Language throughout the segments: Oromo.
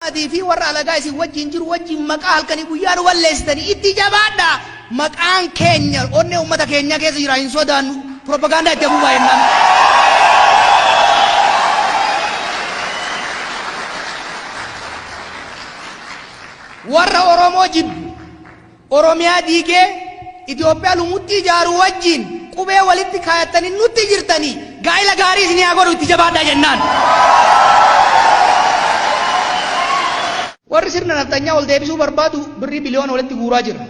Atii fi warra alagaa isin wajjin jiru wajjin maqaa halkanii guyyaa nu balleessitanii itti jabaadhaa. Maqaan keenya onnee uummata keenyaa keessa jira, hin sodaannu. Propagaandaa itti afuufaa jennaan. Warra Oromoo jibbu, Oromiyaa diigee Itoophiyaa lumuxxii ijaaru wajjin qubee walitti kaayattanii nutti jirtanii, gaa'ila gaarii isinii haa godhu, itti jabaadhaa jennaan. Warri sirna nafxanyaa ol deebisuu barbaadu birrii biliyoona walitti guuraa jira.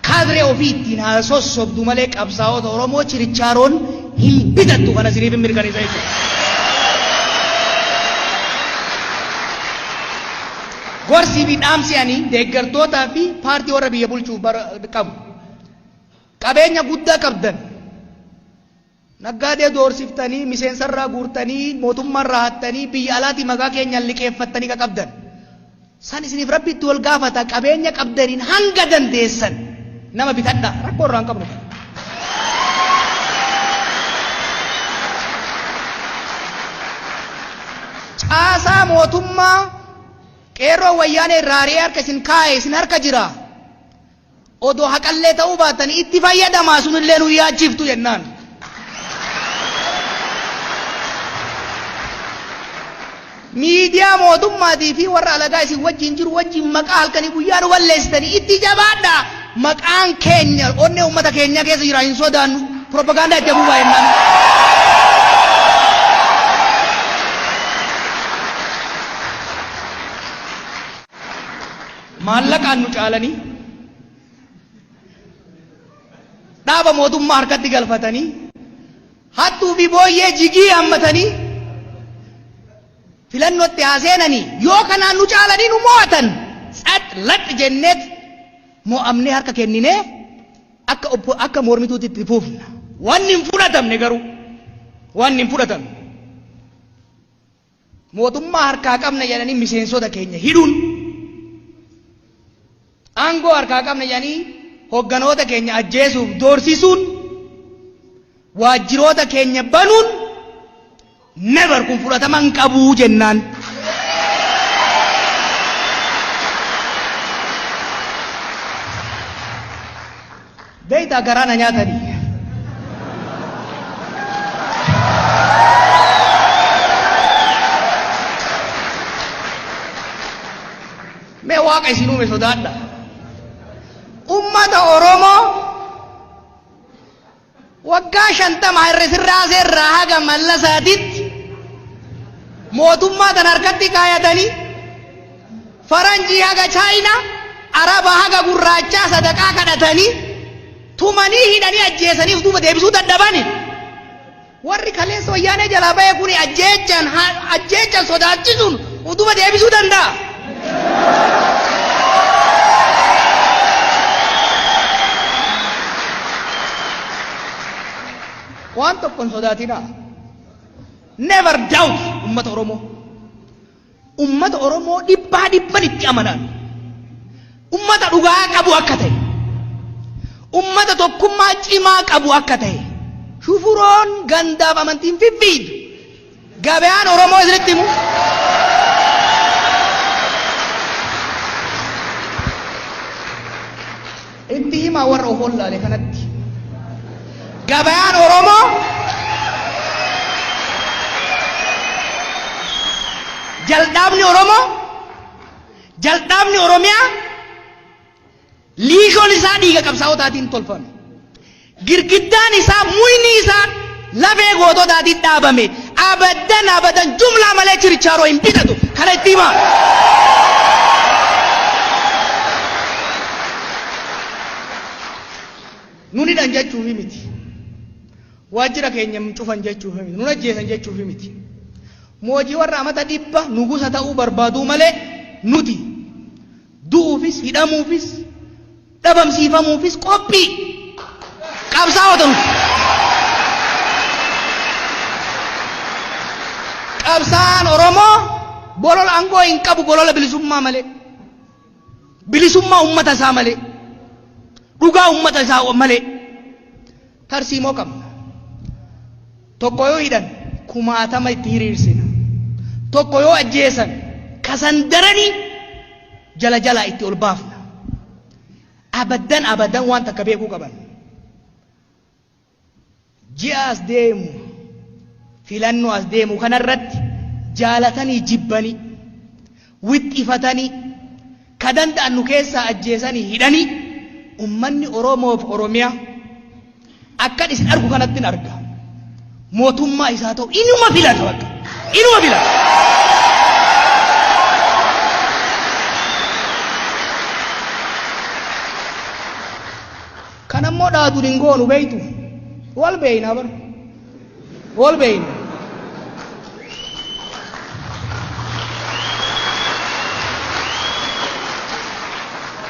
Kaadree ofii ittiin haa sossobdu malee qabsaa'ota Oromoo chirichaaroon hin bitattu, kana isiniif hin mirkaneessa jechuudha. Gorsii fi dhaamsi ani deeggartootaa fi paartii warra biyya bulchuuf qabu. Qabeenya guddaa qabdan. Naggaadee doorsiftanii, miseensarraa guurtanii, mootummaarraa hattanii, biyya alaatii maqaa keenyaan liqeeffattanii ka qabdan. San isiniif Rabbi itti wal gaafata, qabeenya qabdaniin hanga dandeessan nama bitadhaa. Rakkoo irraa hin qabnu kana. Caasaa mootummaa qeerroo wayyaanee irraa ari'ee harka isin kaa'e isin harka jira. Odoo haqallee ta'uu baattanii itti fayyadamaa, sunillee nu yaachiftu jennaan. Miidiyaa mootummaatii fi warra alagaa isin wajjin jiru wajjin maqaa halkanii guyyaa nu balleessitanii itti jabaadhaa. Maqaan keenya onnee uummata keenyaa keessa jira, hin sodaannu. Propagaandaa itti afuufaa jennaan. Maallaqaan nu caalanii, dhaaba mootummaa harkatti galfatanii, hattuu fi booyyee jigii hammatanii filannootti haa seenanii, yoo kanaan nu caalanii nu mo'atan, tsax lax jenneet mo'amnee harka kenninee akka mormituutti itti fufna. Wanni hin fudhatamne garuu, wanni hin fudhatamne, mootummaa harkaa qabna jedhanii miseensota keenya hidhuun, aangoo harkaa qabna jedhanii hogganoota keenya ajjeesuuf doorsisuun, waajjiroota keenya banuun, never, kun fudhatama hin qabuu jennaan. Beektaa, garaa na nyaatanii. Mee Waaqa isin uume sodaadha. Ummata Oromoo waggaa 50 Haile Sillaasee irraa haga Mallasaatitti mootummaa tan harkatti kaayatanii, faranjii haga Chaayinaa, Araba haga gurraachaa sadaqaa kadhatanii, tumanii, hidhanii, ajjeesanii duuba deebisuu dadhabani. Warri kaleessa wayyaanee jalaa bahe kuni ajjeechaan ajjeechaan sodaachisuun duuba deebisuu danda'a. Waan tokko hin sodaatinaa. Never doubt ummata Oromoo. Ummata Oromoo dhibbaa dhibban itti amanan. Ummata dhugaa qabu akka ta'e. Ummata tokkummaa cimaa qabu akka ta'e. Shufuroon gandaaf amantiin fiffiidu. Gabayaan Oromoo isinitti himu. Itti himaa warra of wallaale kanatti. Gabayaan Oromoo jalqaabni Oromoo, jalqaabni Oromiyaa, liishoon isaa dhiiga qabsaa'otaatiin tolfame. Girgiddaan isaa, muyni isaa lafee goototaatiin dhaabame. Abadan abadan jumlaa malee chirichaaroo hin bitatu. Kana itti himaa. Nun hidhan jechuufi miti. Waajjira keenya hin cufan jechuufi miti. Nun ajjeesan jechuufi miti. Moojii warra amata 100 nugusa ta'uu barbaaduu malee nuti du'uufis, hidhamuufis, dhabamsiifamuufis qophii qabsaa'ota nuti. Qabsaa'aan Oromoo bolola aangoo hin qabu, bolola bilisummaa malee. Bilisummaa uummata isaa malee. Dhugaa uummata isaa malee. Tarsiimoo qabna. Tokko yoo hidhan kumaatama itti hiriirsina. Tokko yoo ajjeesan kasan daranii jala jalaa itti ol baafna. Abaddan abaddan waan takka beekuu qaban. Ji'a as deemu filannoo as deemu kanarratti jaalatanii jibbanii wixxifatanii ka danda'an nu keessaa ajjeesanii hidhanii ummanni Oromoof Oromiyaa akkan isin argu kanattin arga. Mootummaa isaa ta'u inuma filata bakka. Inuma filata. Kan ammoo dhaaduun hin goonu beeytu. Wal beeyna bar. Wal beeyna.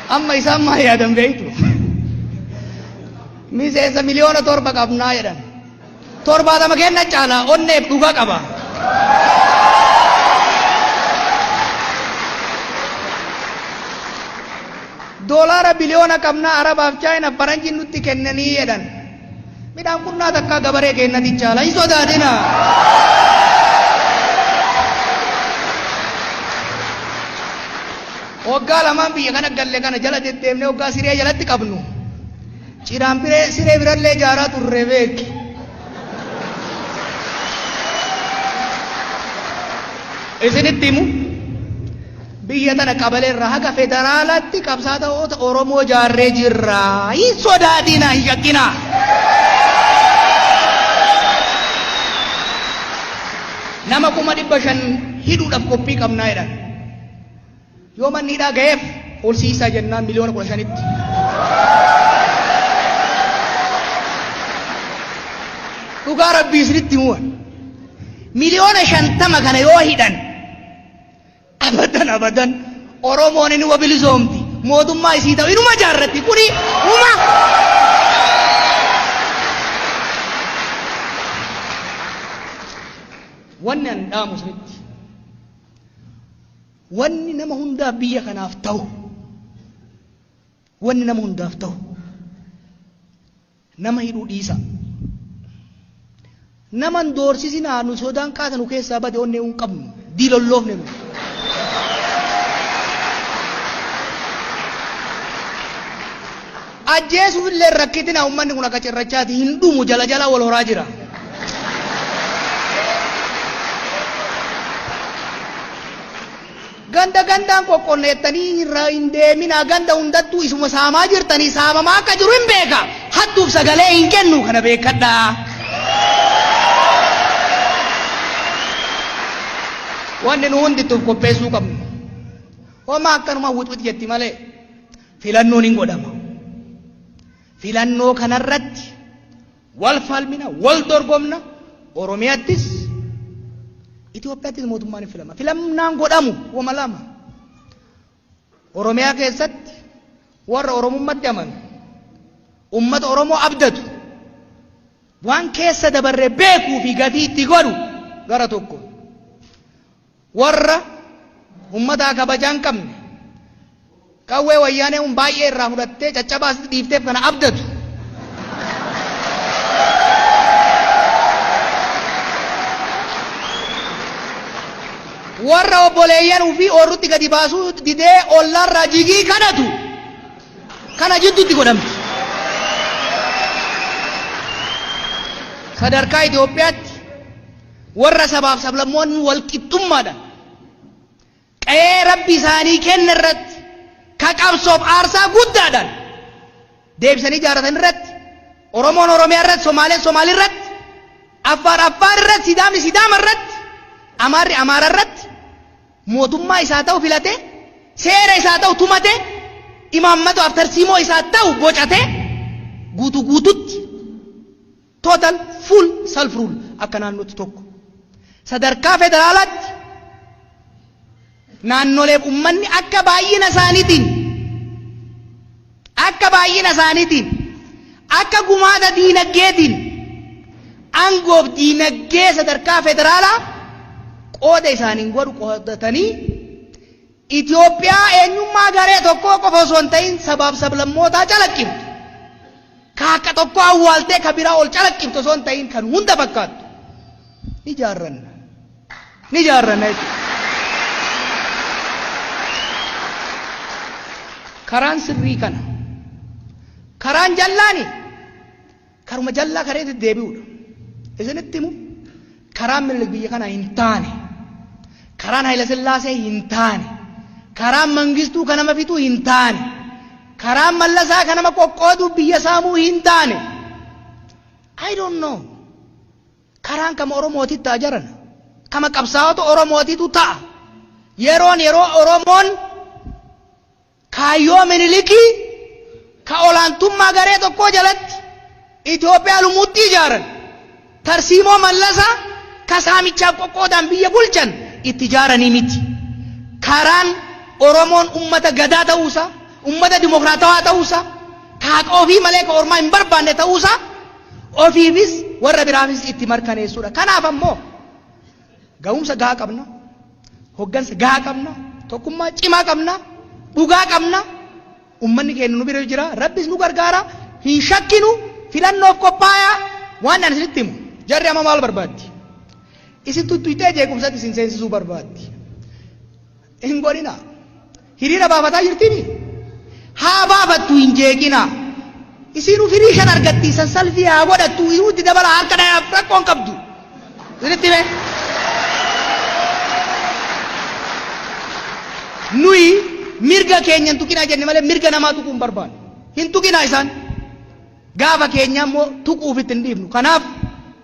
Amma isaan maal yaadan beeytu? Miseensa 7 miliyoona qabnaa jedhan. 70 kenna caala onneef dhuga qaba. Doolaara biliyoona qabnaa Arabaaf Chaayinaaf faranjiin nutti kennanii jedhan. Midhaan qunnaa takkaa gabaree kennati caala hin sodaatina. Waggaa lamaan biyya kana galle kana jala deddeemnee waggaa siree jalatti qabnu. Ciraan biree siree birallee ijaaraa turre beeki. Isinitti himu biyya tana qabalee irraa haga federaalaatti qabsaa'ota Oromoo ijaarree jirra. Hin sodaatinaa hin shakkinaa. Nama 500,000 hidhuudhaaf qophii qabnaa jedhan. Yoo manni hidhaa ga'eef horsiisaa jennaan 15 miliyoonatti. Dhugaa rabbii isinitti himuwan. 50 miliyoona kana yoo hidhan abadan abadan Oromoon inuma bilisoomti. Mootummaa isii ta'u inuma jaarratti. Kuni uma. Wanni an dhaamu isinitti. Wanni nama hundaaf biyya kanaaf ta'u, wanni nama hundaaf ta'u, nama hidhuu dhiisa. Nama hin doorsisinaa nu sodaan qaata nu keessaa bade onnee hin qabnu diilolloofne nu. Ajjeesuuf illee rakkitina uummanni kun akka cirrachaati hin dhumu jala jala wal horaa jira. Ganda gandaan qoqqoodna jettanii irra hin deeminaa ganda hundattuu isuma saamaa jirtanii saamamaa akka jiru hin beeka. Hattuuf sagalee hin kennu kana beekadhaa. Wanni nu hundi itti of qopheessuu qabnu. Homaa akkanuma wixwix jetti malee filannoon hin godhama. Filannoo kanarratti wal falmina, wal dorgomna, Oromiyaattis Itoophiyaattis mootummaan hin filama. Filannaan godhamu wama lama. Oromiyaa keessatti warra Oromummatti amanu, ummata Oromoo abdatu, waan keessa dabarre beekuu fi gatii itti godhu gara tokko. Warra ummataa kabajaa hin qabne, qawwee wayyaanee kun baay'ee irraa fudhattee caccabaa asitti dhiifteef kana abdatu. Warra obboleeyyan ufii oorrutti gadi baasuu didee ollaarraa jigii kadhatu kana jidduutti godhamti. Sadarkaa Itoophiyaatti warra sabaaf sablammoonni wal qixxummaadhaan qa'ee Rabbi isaanii kenne irratti ka qabsoof aarsaa guddaadhaan deebisanii ijaarratan irratti Oromoon Oromiyaa irratti Somaaleen Somaalii irratti Affaar Affaar irratti Sidaamni Sidaama irratti Amaarri Amaara irratti mootummaa isaa ta'u filate seera isaa ta'u tumate imaammataaf tarsiimoo isaa ta'u bocate guutuu guututti total full self rule akka naannootti tokko. Sadarkaa federaalaatti naannoleef ummanni akka baay'ina isaaniitiin akka gumaata diinaggeetiin aangoof diinaggee sadarkaa federaalaa qooda isaaniin godhu qoodatanii Itoophiyaa eenyummaa garee tokkoo qofa osoo hin ta'in sabaaf sablammootaa calaqqiftu. Ka akka tokko awwaaltee ka biraa ol calaqqiftu osoo hin ta'in kan hunda fakkaattu. Ni ijaarranna. Ni ijaarranna jechuudha. Karaan sirrii kana. Karaan jallaani karuma jallaa kareetti deebi'uudha. Isinitti himu, karaan Minilik biyya kana hin taane. Karaan Hayila Sillaasee hin taane. Karaan Mangistuu kan nama fixuu hin taane. Karaan Mallasaa kan nama qoqqooduu biyya saamuu hin taane. I don't know. Karaan kama Oromootitti ta'a jarana. Kama qabsaa'ota Oromootitu ta'a. Yeroon yeroo Oromoon kaayyoo Minilikii ka olaantummaa garee tokkoo jalatti Itoophiyaa lumuutti ijaaran, tarsiimoo Mallasaa ka saamichaaf qoqqoodaan biyya bulchan itti ijaaranii miti. Karaan Oromoon ummata gadaa ta'uusaa, ummata dimokiraatawaa ta'uusaa, ka haqa ofii malee ka ormaa hin barbaanne ta'uusaa ofiifis warra biraafis itti markaneessuudha. Kanaaf ammoo ga'umsa gahaa qabna, hoggansa gahaa qabna, tokkummaa cimaa qabna, dhugaa qabna, ummanni keenya nu bira jira, Rabbis nu gargaara, hin shakkinu, filannoof qophaayaa. Waan ani isinitti himu, jarri amma maal barbaaddi? Isin tuttuqxee jeequmsatti isin seensisuu barbaaddi. Hin godhina. Hiriira baafataa jirtimi? Haa baafattu, hin jeeqina. Isiinuu firii shan argatti, san salfii haa godhattu, inuu itti dabala, harka dhayaaf rakkoon qabdu. Isinitti hime. Nuyi mirga keenya hin tuqinaa jenne malee mirga namaa tuquu hin barbaannu. Hin tuqinaa isaan. Gaafa keenya immoo tuquuf itti hin dhiifnu. Kanaaf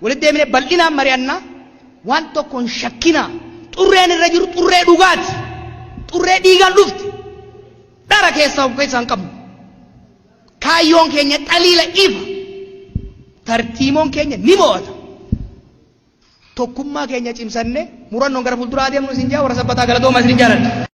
walitti deemnee bal'inaan mari'annaa, waan tokko hin shakkinaa. Xurreen irra jiru xurree dhugaati. Xurree dhiigaan dhufte. Dhara keessaa of keessaa hin qabnu. Kaayyoon keenya xaliila ifa. Tartiimoon keenya ni mo'ata. Tokkummaa keenya cimsannee murannoon gara fuulduraa adeemnu isin jaa, warra Sabbataa, galatooma, isin jaaladha.